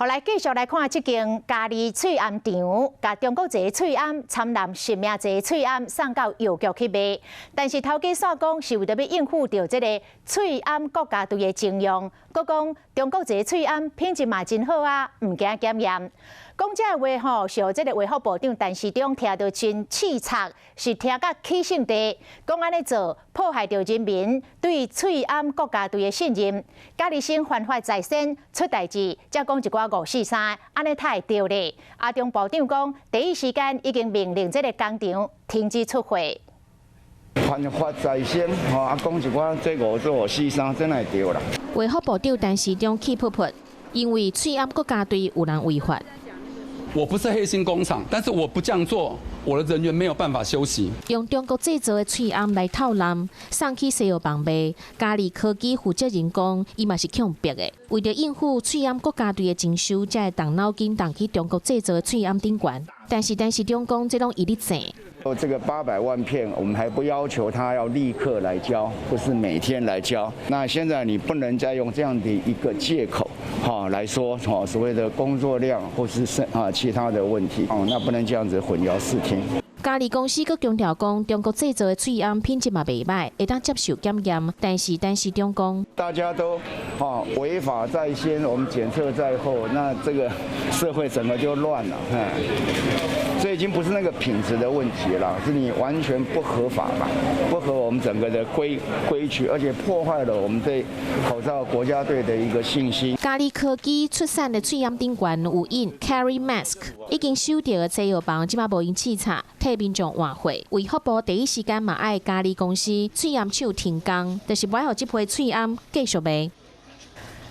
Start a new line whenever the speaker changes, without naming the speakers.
予來繼續來看這間嘉義喙罨廠，共中國一个喙罨摻濫實名制的喙罨送到藥局去賣，但是頭家煞講是為著欲應付著這個喙罨國家隊的徵用，閣講中國一个喙罨品質嘛真好啊，毋驚檢驗。講這話吼，是予這个衛福部長陳時中聽著真刺鑿，是聽甲起性地，講按呢做破壞著人民對喙罨國家隊的信任。嘉義省犯法在先，出代誌，才講一寡五四三，按呢才會對咧。阿中部長講，第一時間已經命令這个工廠停止出貨。
犯法在先，吼啊講一寡這五做四三，真會對啦。
衛福部長陳時中氣噗噗，因為喙罨國家隊有人違法。
我不是黑心工廠，但是我不這樣做，我的人員沒有辦法休息。
用中國製造的喙罨來透濫，送去西藥房賣。嘉義科技負責人講，伊嘛是強迫的，為著應付喙罨國家隊的徵收，才會動腦筋動去中國製造的喙罨頂懸。但是陳時中講，這攏伊咧諍。
這個800萬片，我們還不要求他要立刻來交，不是每天來交。那現在你不能再用這樣的一個借口，哈來說，哈所謂的工作量或是啊其他的問題，哦，那不能這樣子混淆視聽。
嘉義公司閣強調講，中國製造的喙罨品質嘛袂䆀，會當接受檢驗。但是陳時中講，
大家都哈違法在先，我們檢測在後，那這個社會整個就亂了，這已經不是那個品質的問題了，是你完全不合法嘛，不合我們整個的規矩，而且破壞了我們對口罩國家隊的一個信心。
嘉義科技出產的喙罨頂懸有印 Carry Mask，已經收著的製藥房，這馬無閒試插，替民眾換貨。衛福部第一時間嘛愛嘉義公司喙罨廠停工，就是欲予這批喙罨繼續賣。